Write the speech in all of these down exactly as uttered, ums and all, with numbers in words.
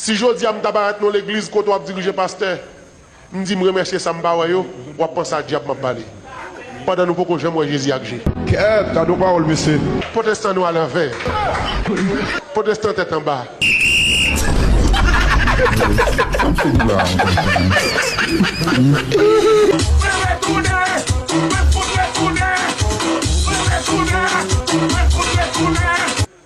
Si jodi a m ta parèt nan legliz kote w ap dirije pastè, m di m remèsye sa m pa wè yo, w ap panse a dyab m ap pale. Pandan nou poko janm wè Jezi ak je. Kèt, gade yon pawòl, mesye. Pwotestan nou alanvè. Pwotestan tèt anba.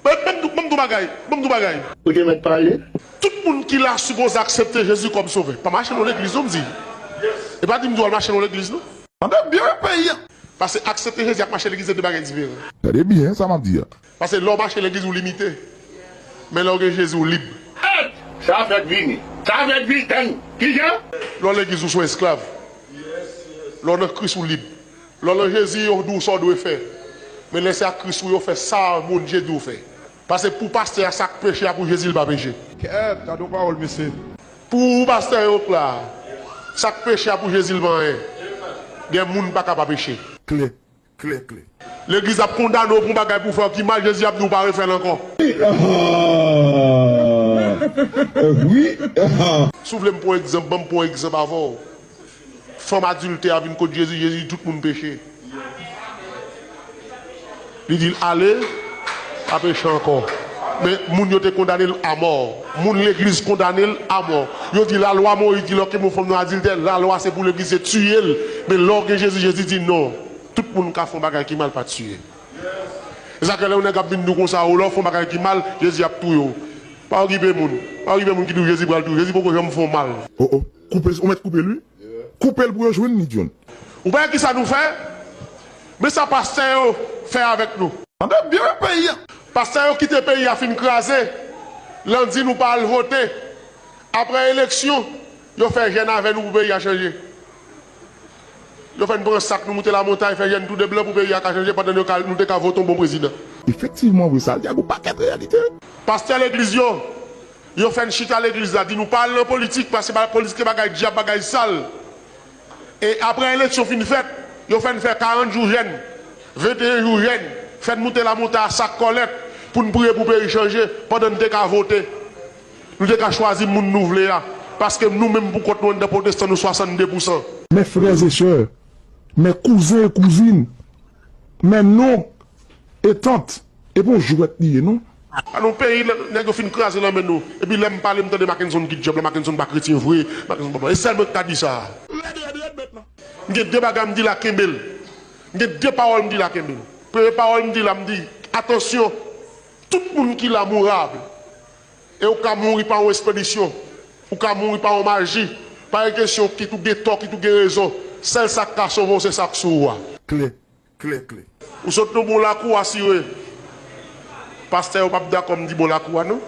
Ban m di w bagay, ban m di w bagay. Ou te mèt pale. Tout moun ki la sipoze aksepte Jezi kòm sovè. Pa mache nan legliz non, m di. E pa di m di w al mache nan legliz non. Tande byen peyi a. Paske aksepte Jezi ak mache legliz se de bagay diferan. Gade byen sa m ap di a. Paske lè w mache legliz ou limite. Men lè w gen Jezi ou lib. Sa fèk vini. Sa fèk vini. Tann. Kijan? Lè w legliz ou se yon esklav. Lè w nan Kris ou lib. Lè w nan Jezi, yo di w sa w dwe fè. Men lè se ak Kris ou, yo fè sa Bondye di w fè. Paske pou pastè a, sa k peche a pou Jezi, li pa peche. Kèt, gade yon pawòl, mesye. Pou pastè yo k la, sa k peche a pou Jezi, li pa anyen. Gen moun pa ka pa peche. Klè, klè, klè. Legliz ap kondane w pou yon bagay pou fè w ki mal, Jezi ap di w pa refè l ankò. Ah, wi. Ah. Si w vle m pran egzanp, ban m pran egzanp avè w. Fanm adiltè a vin kot Jezi, Jezi di tout moun peche. Li di l ale, pa peche ankò. Men moun yo te kondane l amò. Moun legliz kondane l amò. Yo di lalwa Moyiz di lè w kenbe yon fanm nan adiltè, lalwa se pou legliz se tiye l. Men lè w gen Jezi, Jezi di non. Tout moun ka fè yon bagay ki mal pa tiye. Se sa k fè lè yon nèg ap vin di w konsa, o lè w fè yon bagay ki mal, Jezi ap touye w. Pa okipe moun. Pa okipe moun ki di w Jezi pral touye w. Jezi poko janm fè w mal. Oh, oh. Koupe, ou mèt koupe l wi. Koupe l pou yo jwenn li, John. Ou pa wè kisa nou fè? Men sa pastè yo fè avèk nou. Tande byen peyi a. Pastè yo kite peyi a fin kraze. Landi nou pa al vote. Apre eleksyon, yo fè jèn avè nou pou peyi a chanje. Yo fè n pran sak nou moute lamontay, fè jèn tou de blan pou peyi a ka chanje pandan nou ka, nou te ka vote yon bon prezidan. Efektivman vre, sa l di a gon pakèt reyalite. Pastè legliz yo, yo fè n chita legliz la, di nou pa al nan politik, paske ba-, politik se bagay dyab, bagay sal. E apre eleksyon fin fèt, yo fè n fè karant jou jèn, venteyen jou jèn, fè n moute lamontay a sak kòlèt pou n priye pou peyi chanje, pandan n te ka vote. Nou te ka chwazi moun nou vle a, paske nou menm pou kont nou anndan pwotestan nou swasannde pousan. Mes frères et sœurs, mes cousins et cousines, mes nonk e tant, e pa yon jwèt li ye non. A nou peyi, nèg yo fin kraze nan men nou. Epi lè m pale, m tande Mackenson ki djòb la, Mackenson pa kretyen vre, Mackenson pa bon. E sèl mwen k ka di sa. Rèd, rèd, rèd, mèt la. M gen de bagay m di la, kenbe l. M gen de pawòl m di la, kenbe l. Premye pawòl m di la, m di, atansyon, tout moun ki la mourab. E ou ka mouri pa yon espedisyon. Ou ka mouri pa yon maji. Pa gen kesyon kit ou gen tò, kit ou gen rezon. Sèl sa k ka sove w, se sa k sou ou a. Klè, klè, klè. Ou sot nan bon lakou, asire. Pastè yo p ap dakò m di bon lakou a, non.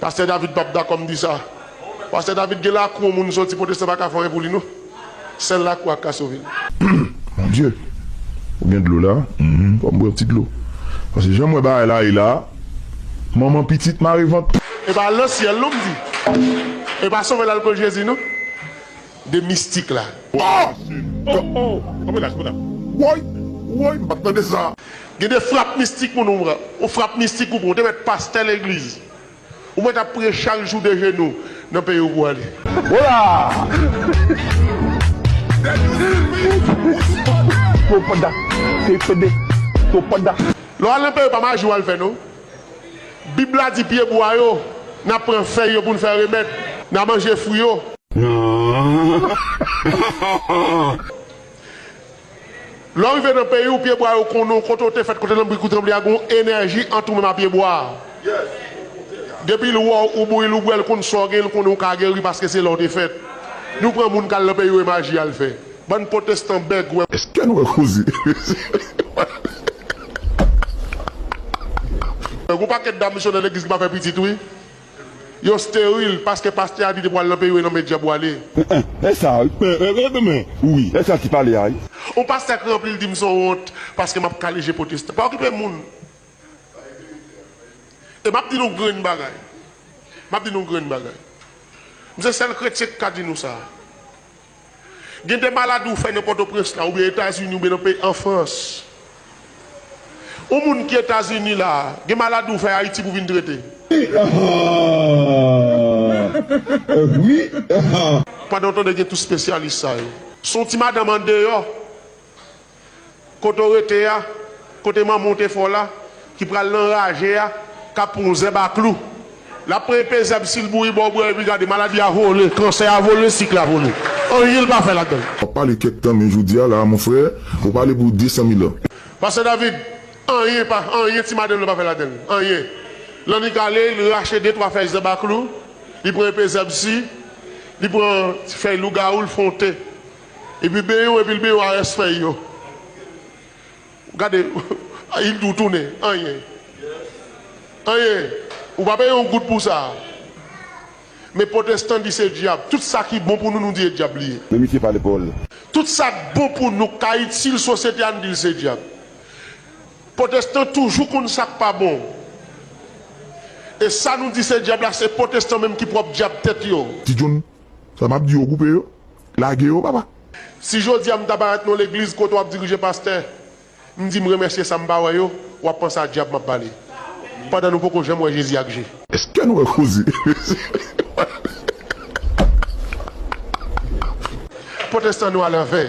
Pastè David p ap dakò m di sa. Pastè David gen lakou, yon moun soti pwotestan pa ka fè anyen pou li, non. Sèl lakou a k ka sove l. Mon Dieu. Ou gen dlo la? Mhm. Fò m bwè yon ti dlo. Paske jan m wè bagay la ye la, manman pitit mare vant. E pa al nan syèl non, m di. E pa sove l al pran Jezi non. De mistik la. Oh! Oh, oh! Kanpe la, kanpe la. Woy! Woy, m pa t tande sa. Gen de frap mistik moun ou pran. Ou frap mistik ou pran. Ou te mèt pastè legliz. Ou mèt ap priye chak jou de jenou nan peyi w pou ale. Wola! Topada, te pede, topada. Lè w al nan peyi w, pa maji w al fè non. Bib la di pyebwa yo, n ap pran fèy yo pou n fè remèd, n a manje fwi yo. Lè w rive nan peyi w, pyebwa yo konnen w, kote w te fèt, kote lanbrik ou tranble a, gen yon enèji ant ou menm a pyebwa a. Depi l wè w, ou bouyi l, ou bwè l, konn sa w gen, l konnen w ka geri paske se la w te fèt. Nou pran moun k al nan peyi w e maji y al fè. Bann pwotestan bègwè. Èske nou wè koze? Gon pakèt dam misyonè legliz ki pa fè pitit wi. Yo steril paske pastè a di depi w al nan peyi w e nan men dyab w ale. E sa wi. Men, men, men, men, wi, e sa ki pale a wi. Yon pastè k ranpli l di m se yon wont paske m ap kalije pwotestan. Pa okipe moun. E m ap di nou grenn bagay. M ap di nou grenn bagay. M se sèl kretyen k ka di nou sa. Gen de maladi ou fè nan Pòtoprens la, oubyen Etazini, oubyen nan peyi, an Frans. Yon moun ki Etazini la, gen maladi ou fè Ayiti pou vin trete. Pandan w tande gen tout espesyalis sa yo. Se yon ti madanm andeyò, kote w rete a, kote manman w te fè w la, ki pral nan raje a, k ap pran yon zèb a klou. L ap pran enpe zèb, si l bouri ba w bwè, epi gade, maladi a vole, kansè a vole, sik la vole. Anyen l pa fè ladan l. W ap pale kèk tan, men jodi a la, mon frè, ou pale pou de san mil an. Pastè David, anyen pa, anyen ti madanm nan pa fè ladan l. Anyen. L annik ale, li rache de twa fèy zèb a klou, li pran enpe zèb si, li pran fèy lougawou, l fè yon te. Epi benyen w, epi l benyen w a rès fèy yo. Gade, li tou tounen, anyen. Anyen. Ou pa peye yon goud pou sa. Men pwotestan di se dyab. Tout sa ki bon pou nou, nou di se dyab li ye. Men misye pale pawòl. Tout sa k bon pou nou, k ka itil sosyete a, n di l se dyab. Pwotestan toujou konn sa k pa bon. E sa nou di se dyab la, se pwotestan menm ki pwòp dyab tèt yo. Ti John, sa m ap di yo, koupe yo. Lage yo, papa. Si jodi a m ta parèt nan yon legliz kote w ap dirije pastè, m di m remèsye sa m pa wè yo, w ap panse a dyab m ap pale. Pandan nou poko janm wè Jezi ak je. Èske nou wè koze? Pwotestan nou alanvè.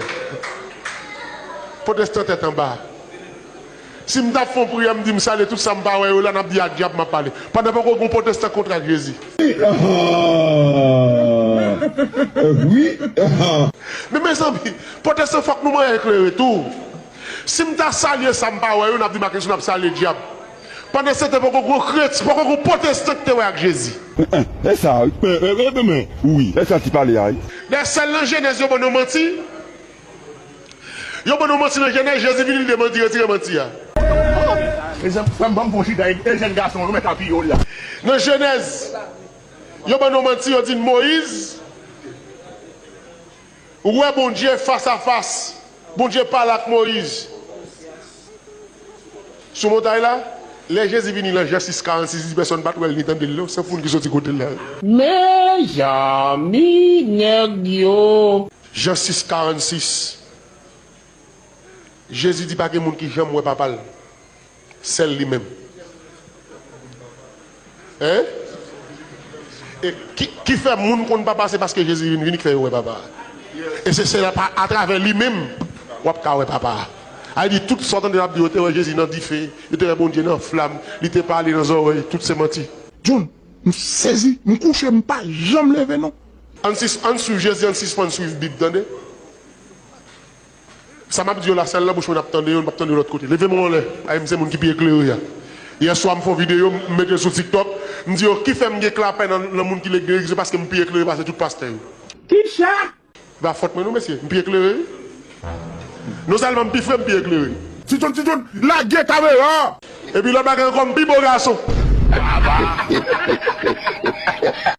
Pwotestan tèt anba. Si m t ap fè yon priyè, m di m salye tout sa m pa wè yo la, n ap di a dyab m ap pale. Pandan poko gen yon pwotestan kontre ak Jezi. Men mezanmi, pwotestan fòk nou manyen eklere tou. Si m ta salye sa m pa wè yo, n ap di m ak Jezi, n ap salye dyab. Pandan se tan poko gen kretyen, poko gen pwotestan ki te wè ak Jezi. E sa, wi. Men, men, men, men, wi, e sa ti pale a, wi. Dayè sèl nan Jenèz yo ban nou manti. Yo ban nou manti nan Jenèz, Jezi vini, li demanti, retire manti a. Mezanmi, frè m, ban m fon chita, e jèn gason, yo mèt apiye w la. Nan Jenèz, yo ban nou manti, yo di n Moyiz wè Bondye fas a fas. Bondye pale ak Moyiz sou montay la. Lè Jezi vini lan Jan sis karannsis, li di pèsonn pa t wè l ni tande l non, se pou moun ki soti kote l la. Mezanmi, nèg yo! Jan sis karannsis. Jezi di pa gen moun ki janm wè Papa l. Sèl li menm. Hein? E ki, ki fè moun konn Papa, se paske Jezi vin, vini k fè yo wè Papa. E se, se pa atravè li menm w ap ka wè Papa. A di tout sa w tande n ap di, yo te wè Jezi nan dife, yo te wè Bondye nan flam, li te pale nan zòrèy, tout se manti. John, m sezi, m kouche, m pa janm leve non. Ann sis-, ann swiv Jezi, ann sispann swiv Bib, tande. Sa m ap di yo la, sèl nan bouch mwen n ap tande yo, n p ap tande yo lòt kote. Leve men w anlè. Ay, m se moun ki pi eklere a. Yè swa, m fè yon videyo, m mete l sou TikTok. M di yo, ki fè m gen klapè nan, nan moun ki legliz, se paske m pi eklere pase tout pastè yo. Kisa? E pa fòt mwen non, mesye. M pi eklere, wi. Non sèlman m pi fre, m pi eklere. Ti John, Ti John, lage kamera! Epi lòt bagay ankò, m pi bo gason.